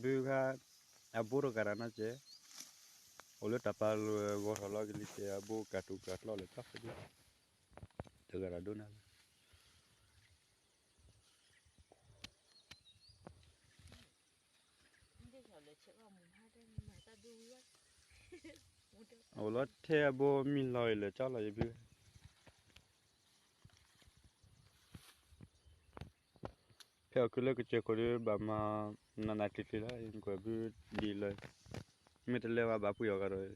ဘုခါ, အဘိတဂၤတၢ်နီၢ်ကဲ, အိၣ်လၢတၢ်ပာ်လီၤဂီၤထီၣ်လီၤကလံၤကဲ အဘိကၢ်တူာ်ကၢ်ကျီလၢကၠီဖဲဒၣ်, တဂၤတၢ်ဒိၣ်နၤလီၤ. အိၣ်လီၤထဲအဘိမံလီၤအံၤလၢာ်ကၠီလီၤယဘု ဖဲအီၤခုလၢကစၢၢ်ခိၣ်ဒီး ဘၣ်မၤနးနးကျံၤကျံၤလီၤ ကွဲးဘုဒ်လၢ, မ့ၢ်တလဲၤဝဲဘၣ်ပှ့ၤအီၤကဒီး,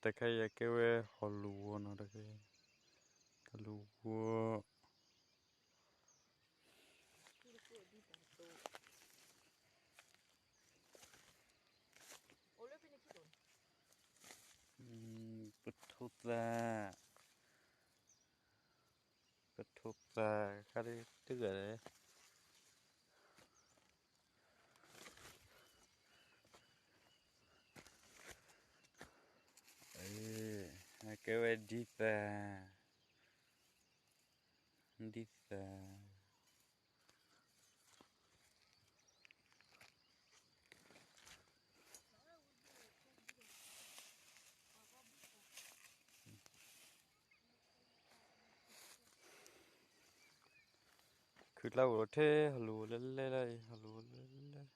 တခါအံၤအကဲဝဲဟီၣ်လူၤဝီနီၤ, တခါအံၤ ဟီၣ်လူၤဝီ ပထိသၣ်, ပထိသၣ်ခါဒ်တဂၤလဲၣ်, ကဲဝဲဒ်သၣ်, ဒ်သၣ် ခုၣ်ကျါအိၣ်ထဲဟီၣ်လူၤဝီလဲၣ်လဲၣ်လီၤအံၤ ဟီၣ်လူၤဝီလဲၣ်လဲၣ်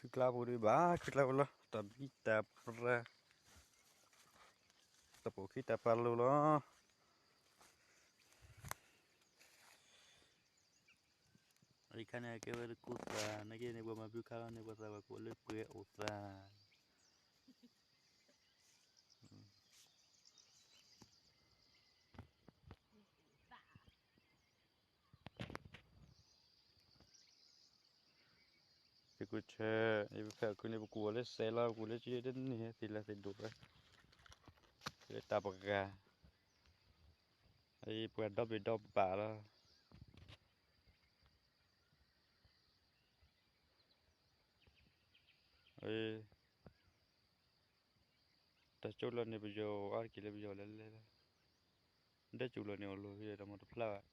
ခုၣ်ကျါပူၤဒံးဘၣ် ခုၣ်ကျါပူၤလီၤ တၢ်ဘံၣ်တၢ်ပြၢ တၢ်ပိာ်ခံတၢ်ပာ်လိၤလီၤ. အံၤခါန့ၣ် အကဲဝဲတကူသၣ် နာ်က့န့ၣ် ပှၤမၤဘုခါလီၤန့ၣ် ပှၤသးပှၢ်ကိးလၢပှဲၤအိၣ်သၣ် သ့ၣ်ကူၣ်ဆၢ ယဖဲအခုန့ၣ် ပကူၣ်အီၤလၢစဲးလီၤ ပကူၣ်လၢကတန့ၢ်သ့ၣ်လၢသ့ၣ်ဒိၣ်ဝဲ လၢတၢ်ပဂၤ အံၤပှၤဒီဘ့ၣ်ဒီဘၣ်လီၤ. တၢ်ကၠိလီၤန့ၣ် ပယီၤအါတက့ၢ်လၢပယီၤလဲၤလဲၤလီၤ. ဒဲကၠိလီၤန့ၣ် အိၣ်လီၤဒီးမ့ၢ်တဖျါဘၣ်.